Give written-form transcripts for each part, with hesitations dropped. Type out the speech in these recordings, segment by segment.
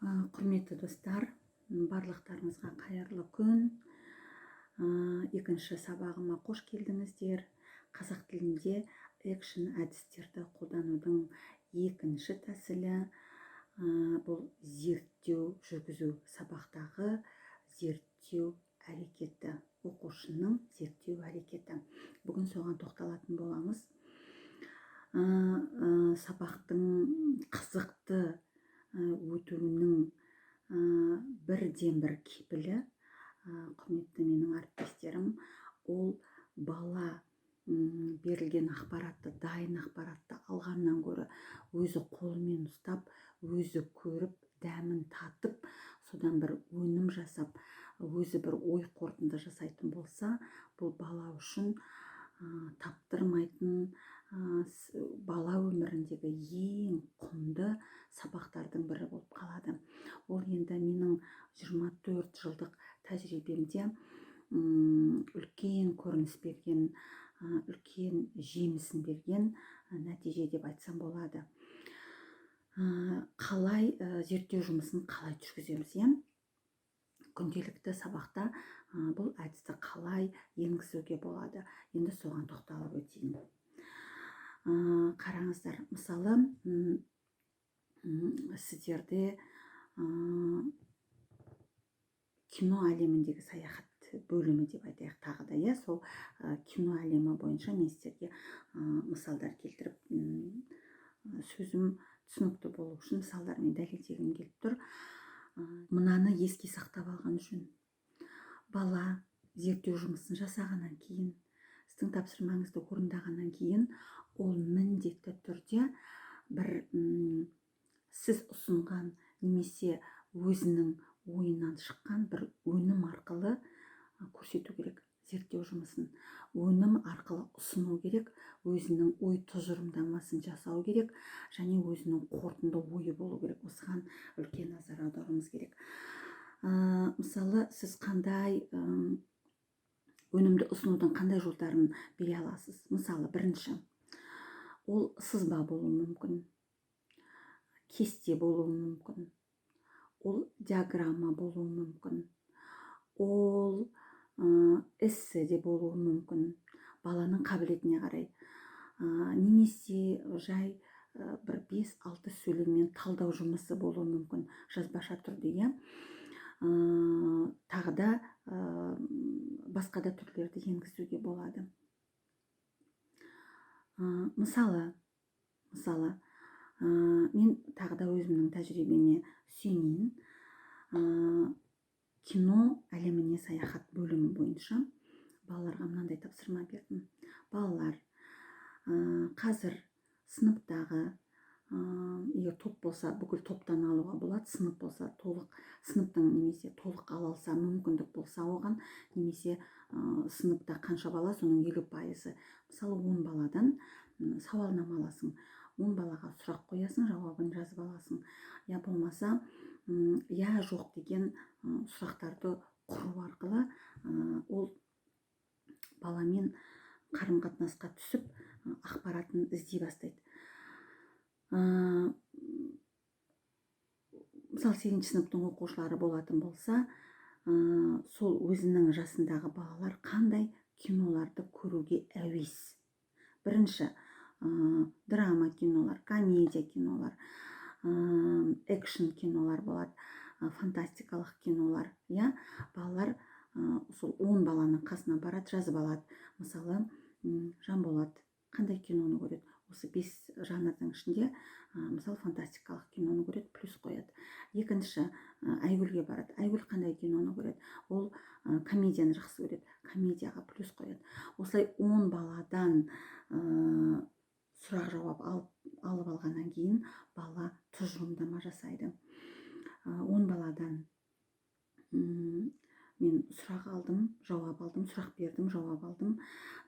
Құрметті достар, барлықтарыңызға қайырлы күн! Екінші сабағыма қош келдіңіздер. Қазақ тілінде экшн әдістерді қолданудың екінші тәсілі, бұл зерттеу жүргізу, сабақтағы зерттеу әрекеті, оқушының зерттеу әрекеті. Бүгін соған тоқталатын боламыз. Сабақтың қызықты өтуінің бірден бір кепілі, құрметті менің әріптестерім, ол бала берілген ақпаратты, дайын ақпаратты алғаннан гөрі өзі қолымен ұстап, өзі көріп, дәмін татып, содан бір өнім жасап, өзі бір ой қорытынды жасайтын болса, бұл бала үшін таптырмайтын, бала өміріндегі ең құнды сабақтардың бірі болып қалады. Ол енді менің 24 жылдық тәжірибемде үлкен көрініс берген, үлкен жемісін берген нәтиже деп айтсам болады. Қалай зерттеу жұмысын қалай жүргіземіз, иә, күнделікті сабақта бұл әдісті қалай енгізуге болады, енді соған тоқталып өтейін. Қараңыздар, мысалы, сіздерде кино әлеміндегі саяхат бөлімі деп айтайық тағы да, иә. Сол кино әлемі бойынша мен сіздерге мысалдар келтіріп, сөзім түсінікті болу үшін мысалдармен дәлелдегім келіп тұр. Мынаны еске сақтап алған жөн: бала зерттеу жұмысын жасағаннан кейін, сіздің тапсырмаңызды орындағаннан кейін ол міндетті түрде бір сіз ұсынған немесе өзінің ойынан шыққан бір өнім арқылы көрсету керек. Зерттеу жұмысын өнім арқылы ұсыну керек, өзінің ой тұжырымдамасын жасау керек және өзінің қорытынды ойы болу керек. Осыған үлкен назар аударуымыз керек. Мысалы, сіз қандай өнімді ұсынудың қандай жолдарын бере аласыз? Мысалы, бірінші, ол сызба болуы мүмкін, кесте болуы мүмкін, ол диаграмма болуы мүмкін, ол эссе де болуы мүмкін, баланың қабілетіне қарай, немесе жай бір 5-6 сөйлеммен талдау жұмысы болуы мүмкін, жазбаша түрде, иә. Тағы да басқа да түрлерді енгізуге болады. Мысалы, мен тағы да өзімнің тәжірибеме сүйенейін. Кино әлеміне саяхат бөлімі бойынша балаларға мынандай тапсырма бердім: балалар, қазір сыныптағы, егер топ болса, бүкіл топтан алуға болады, сынып болса, толық сыныптың немесе толық ала алса, мүмкіндік болса оған, немесе сыныпта қанша бала, соның 50%-ы, мысалы, 10 баладан сауалнама аласың, 10 балаға сұрақ қоясың, жауабын жазып аласың, я болмаса иә, жоқ деген сұрақтарды құру арқылы ол баламен қарым қатынасқа түсіп, ақпаратын іздей бастайды. Мысалы, сегізінші сыныптың оқушылары болатын болса, сол өзінің жасындағы балалар қандай киноларды көруге әуес? Бірінші, драма кинолар, комедия кинолар, экшн кинолар болады, фантастикалық кинолар, иә. Балалар сол 10 баланың қасына барады, жазып алады. Мысалы, Жанболат қандай киноны көреді осы бес жанрдың ішінде? Мысалы, фантастикалық киноны көреді, плюс қояды. Екінші, Айгүлге барады. Айгүл қандай киноны көреді? Ол комедияны жақсы көреді, комедияға плюс қояды. Осылай 10 баладан сұрақ жауап алып алғаннан кейін бала тұжырымдама жасайды. 10 баладан мен сұрақ алдым, жауап алдым, сұрақ бердім, жауап алдым.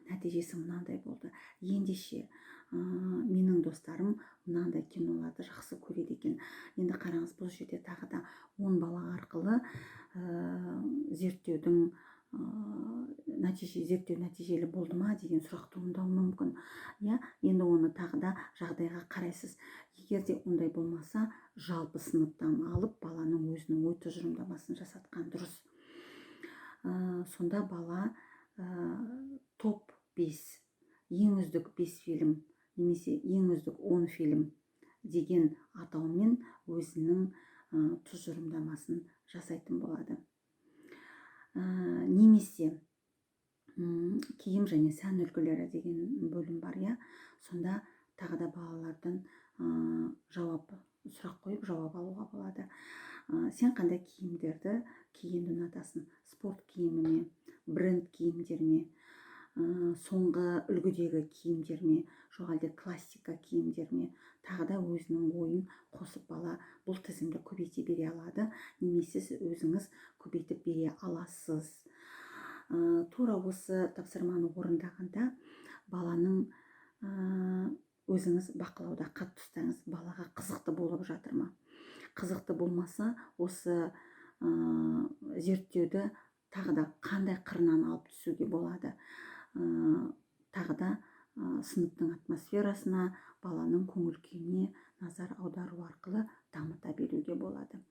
Нәтижесі мынандай болды: ендеше, менің достарым мынандай киноларды жақсы көреді екен. Енді қараңыз, бұл жерде тағы да 10 бала арқылы зерттеудің Нәтиже, зерттеу нәтижелі болды ма деген сұрақ туындауы мүмкін, иә. Енді оны тағы да жағдайға қарайсыз. Егер де ондай болмаса, жалпы сыныптан алып, баланың өзінің ой тұжырымдамасын жасатқан дұрыс. Сонда бала топ 5, ең үздік 5 фильм немесе ең үздік 10 фильм деген атаумен өзінің тұжырымдамасын жасайтын болады. Немесе киім және сән үлгілері деген бөлім бар, иә. Сонда тағы да балалардан жауап, сұрақ қойып, жауап алуға болады. Сен қандай киімдерді кигенді ұнатасың? Спорт киімі ме, бренд киімдер ме, соңғы үлгідегі киімдер ме, жоқ әлде классика киімдер ме? Тағы да өзінің ойын қосып, бала бұл тізімді көбейте бере алады немесе сіз өзіңіз көбейтіп бере аласыз. Тура осы тапсырманы орындағанда баланың өзіңіз бақылауда қатты ұстаңыз: балаға қызықты болып жатыр ма? Қызықты болмаса, осы зерттеуді тағы да қандай қырынан алып түсуге болады? Тағы да сыныптың атмосферасына, баланың көңіл күйіне назар аудару арқылы дамыта беруге болады.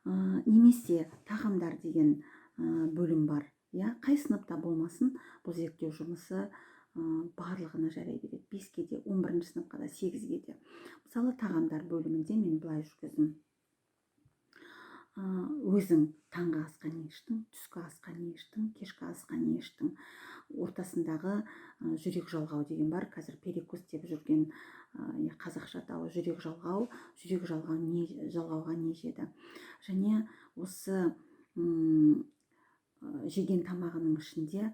Немесе тағамдар деген бөлім бар, иә. Қай сыныпта болмасын, бұл зерттеу жұмысы барлығына жарай береді: 5-ке де, 11-сыныпқа да, 8-ге де. Мысалы, тағамдар бөлімінде мен былай жүргіздім: өзің таңғы асқа не іштің, түскі асқа не іштің, кешкі асқа не іштің? Ортасындағы жүрек жалғау деген бар, қазір перекус деп жүрген, қазақша атауы жүрек жалғау. Жүрек жалғау не, жалғауға не жеді және осы жеген тамағының ішінде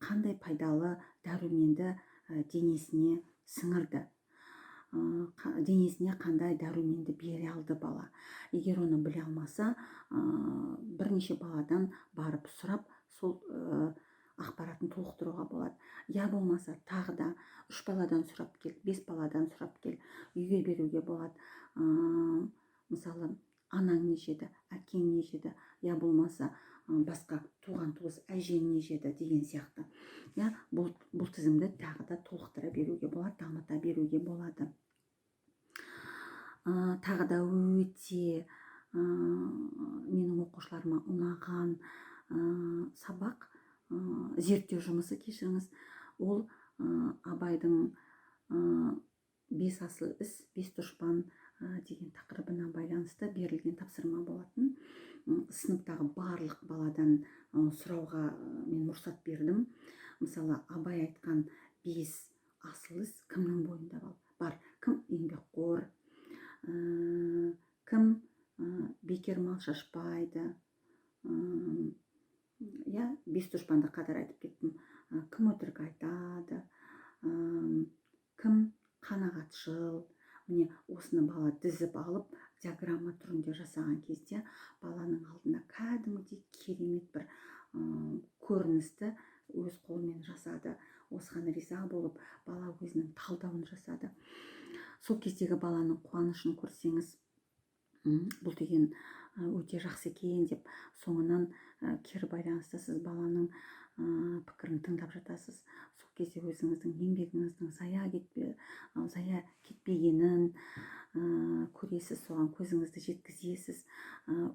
қандай пайдалы дәруменді денесіне сіңірді, денесіне қандай дәруменді бере алды бала? Егер оны біле алмаса, бірнеше баладан барып сұрап, сол ақпаратын толықтыруға болады. Я болмаса тағы да үш баладан сұрап кел, бес баладан сұрап кел, үйге беруге болады. Мысалы, анаң не жеді, әкең не жеді, я болмаса басқа туған туыс, әжең не жеді деген сияқты, иә. Бұл тізімді тағы да толықтыра беруге болады, дамыта беруге болады. Тағы да өте менің оқушыларыма ұнаған сабақ, зерттеу жұмысы, кешіріңіз, ол Абайдың «Бес асыл іс, бес дұшпан» деген тақырыбына байланысты берілген тапсырма болатын. Сыныптағы барлық баладан сұрауға мен рұқсат бердім. Мысалы, Абай айтқан бес асыл іс кімнің бойында бар? Кім еңбекқор, кім бекер мал шашпайды, иә, бес дұшпанды қатар айтып кеттім, кім өтірік айтады, кім қанағатшыл? Міне, осыны бала тізіп алып, диаграмма түрінде жасаған кезде баланың алдына кәдімгідей керемет бір көріністі өз қолымен жасады. Осыған риза болып, бала өзінің талдауын жасады. Сол кездегі баланың қуанышын көрсеңіз, бұл деген өте жақсы екен деп, соңынан кері байланыста сіз баланың пікірін тыңдап жатасыз. Сол кезде өзіңіздің еңбегіңіздің зая кетпегенін көресіз, соған көзіңізді жеткізесіз.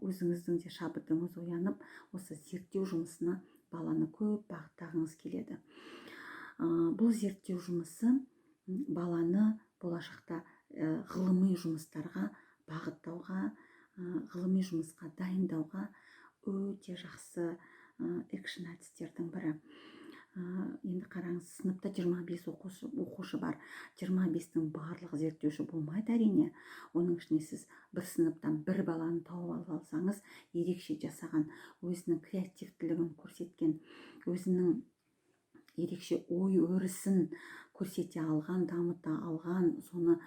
Өзіңіздің де шабытыңыз оянып, осы зерттеу жұмысына баланы көп бағыттағыңыз келеді. Бұл зерттеу жұмысы баланы болашақта ғылыми жұмыстарға бағыттауға, ғылыми жұмысқа дайындауға өте жақсы экшн әдістердің бірі. Енді қараңыз, сыныпта 25 оқушы бар. 25-тің барлығы зерттеуші болмайды, әрине. Оның ішіне сіз бір сыныптан бір баланы тауып алып алсаңыз, ерекше жасаған, өзінің креативтілігін көрсеткен, өзінің ерекше ой өрісін көрсете алған, дамыта алған, соны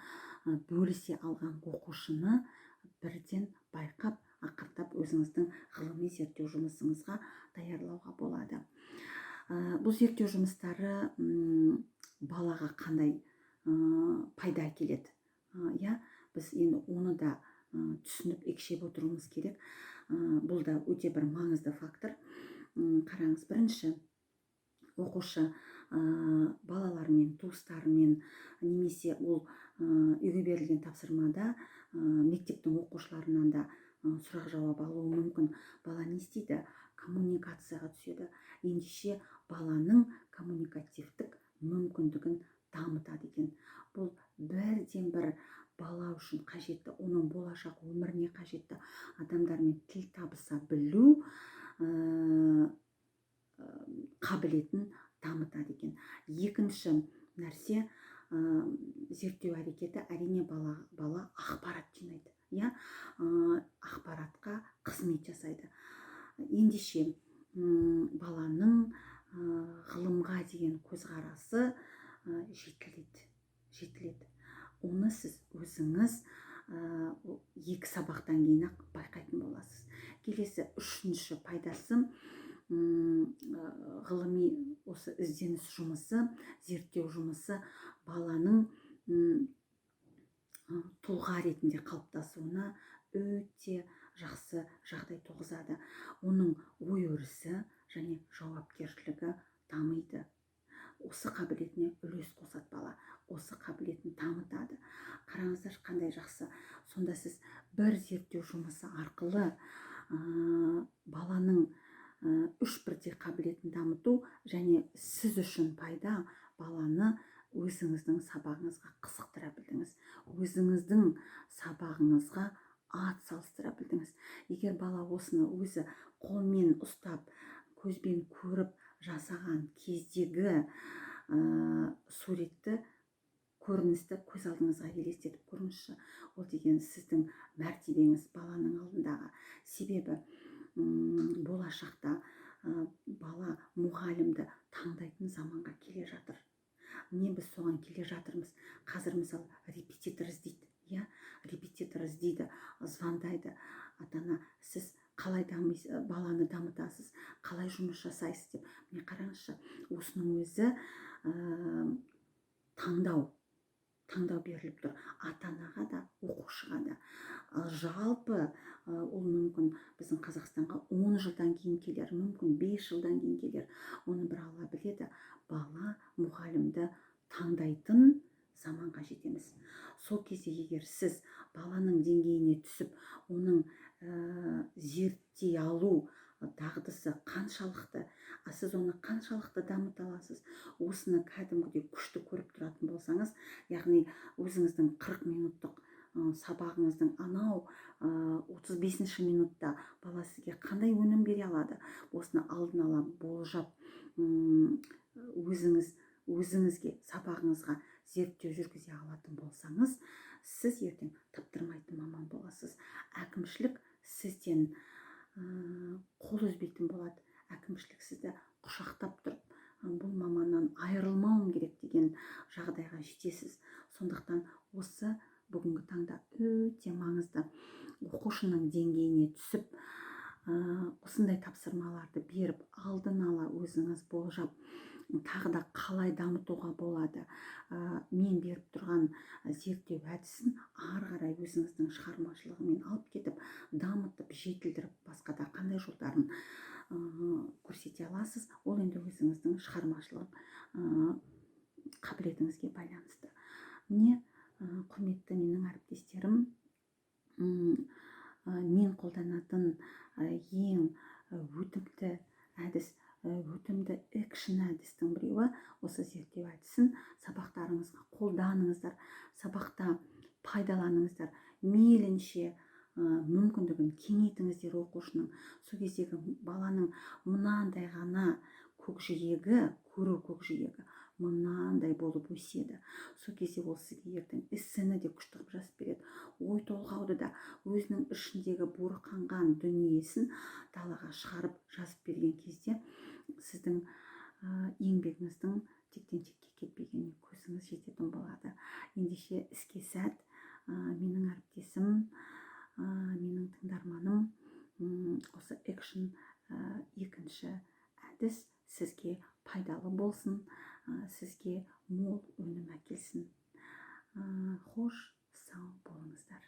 бөлісе алған оқушыны бірден байқап, ақырындап өзіңіздің ғылыми зерттеу жұмысыңызға даярлауға болады. Бұл зерттеу жұмыстары балаға қандай пайда әкеледі, иә? Біз енді оны да түсініп, екшеп отыруымыз керек. Бұл да өте бір маңызды фактор. Қараңыз, бірінші, оқушы балалармен, туыстарымен немесе ол үйге берілген тапсырмада мектептің оқушыларынан да сұрақ жауап алуы мүмкін. Бала не істейді? Коммуникацияға түседі. Ендеше, баланың коммуникативтік мүмкіндігін дамытады екен. Бұл бірден бір бала үшін қажетті, оның болашақ өміріне қажетті адамдармен тіл табыса білу қабілетін дамытады екен. Екінші нәрсе, зерттеу әрекеті, әрине, бала ақпарат жинайды, иә, ақпаратқа қызмет жасайды. Ендеше, баланың ғылымға деген көзқарасы жетіледі. Оны сіз өзіңіз екі сабақтан кейін ақ байқайтын боласыз. Келесі, үшінші пайдасы, ғылыми осы ізденіс жұмысы, зерттеу жұмысы баланың тұлға ретінде қалыптасуына өте жақсы жағдай туғызады. Оның ой өрісі және жауапкершілігі дамиды. Осы қабілетіне үлес қосады, бала осы қабілетін дамытады. Қараңыздар, қандай жақсы! Сонда сіз бір зерттеу жұмысы арқылы баланың үш бірдей қабілетін дамыту және сіз үшін пайда, баланы өзіңіздің сабағыңызға қызықтыра білдіңіз, өзіңіздің сабағыңызға ат салыстыра білдіңіз. Егер бала осыны өзі қолмен ұстап, көзбен көріп жасаған кездегі суретті, көріністі көз алдыңызға елестетіп көріңізші. Ол деген сіздің мәртебеңіз баланың алдындағы. Себебі болашақта бала мұғалімді таңдайтын заманға келе жатыр. Міне, біз соған келе жатырмыз. Қазір, мысалы, репетитор іздейді, иә, репетитор іздейді, звондайды ата ана сіз қалай дамисыз, баланы дамытасыз, қалай жұмыс жасайсыз деп. Міне, қараңызшы, осының өзі таңдау беріліп тұр ата анаға да, оқушыға да. Ал жалпы ол мүмкін біздің Қазақстанға 10 жылдан кейін келер, мүмкін 5 жылдан кейін келер, оны бір Алла біледі. Бала мұғалімді таңдайтын заманға жетеміз. Сол кезде егер сіз баланың деңгейіне түсіп, оның зерттей алу дағдысы қаншалықты, а сіз оны қаншалықты дамыта аласыз, осыны кәдімгідей күшті көріп тұратын болсаңыз, яғни өзіңіздің 40 минуттық сабағыңыздың анау 35 минутта бала сізге қандай өнім бере алады, осыны алдын ала болжап, өзіңіз өзіңізге, сабағыңызға зерттеу жүргізе алатын болсаңыз, сіз ертең таптырмайтын маман боласыз. Әкімшілік сізден қол үзбейтін болады. Әкімшілік сізді құшақтап тұрып, бұл маманнан айырылмауым керек деген жағдайға жетесіз. Сондықтан осы бүгінгі таңда өте маңызды оқушының деңгейіне түсіп, осындай тапсырмаларды беріп, алдын ала өзіңіз болжап, тағы да қалай дамытуға болады, мен беріп тұрған зерттеу әдісін ары қарай өзіңіздің шығармашылығымен алып кетіп, дамытып, жетілдіріп, басқа да қандай жолдарын көрсете аласыз, ол енді өзіңіздің шығармашылық қабілетіңізге байланысты. Міне, құрметті менің әріптестерім, мен қолданатын ең өтімді әдіс, өтімді экшн әдістің біреуі осы зерттеу әдісін сабақтарыңызға қолданыңыздар, сабақта пайдаланыңыздар, мейлінше мүмкіндігін кеңейтіңіздер оқушының. Сол кездегі баланың мынандай ғана көкжиегі, көру көкжиегі мынандай болып өседі. Сол кезде ол сізге ертең эссені де күшті қылып жазып береді, ой толғауды да, өзінің ішіндегі буырқанған дүниесін далаға шығарып жазып берген кезде сіздің еңбегіңіздің тектен текке кетпегеніне көзіңіз жететін болады. Ендеше, іске сәт, менің әріптесім, менің тыңдарманым! Осы экшн екінші әдіс сізге пайдалы болсын, сізге мол өнім әкелсін. Қош, сау болыңыздар.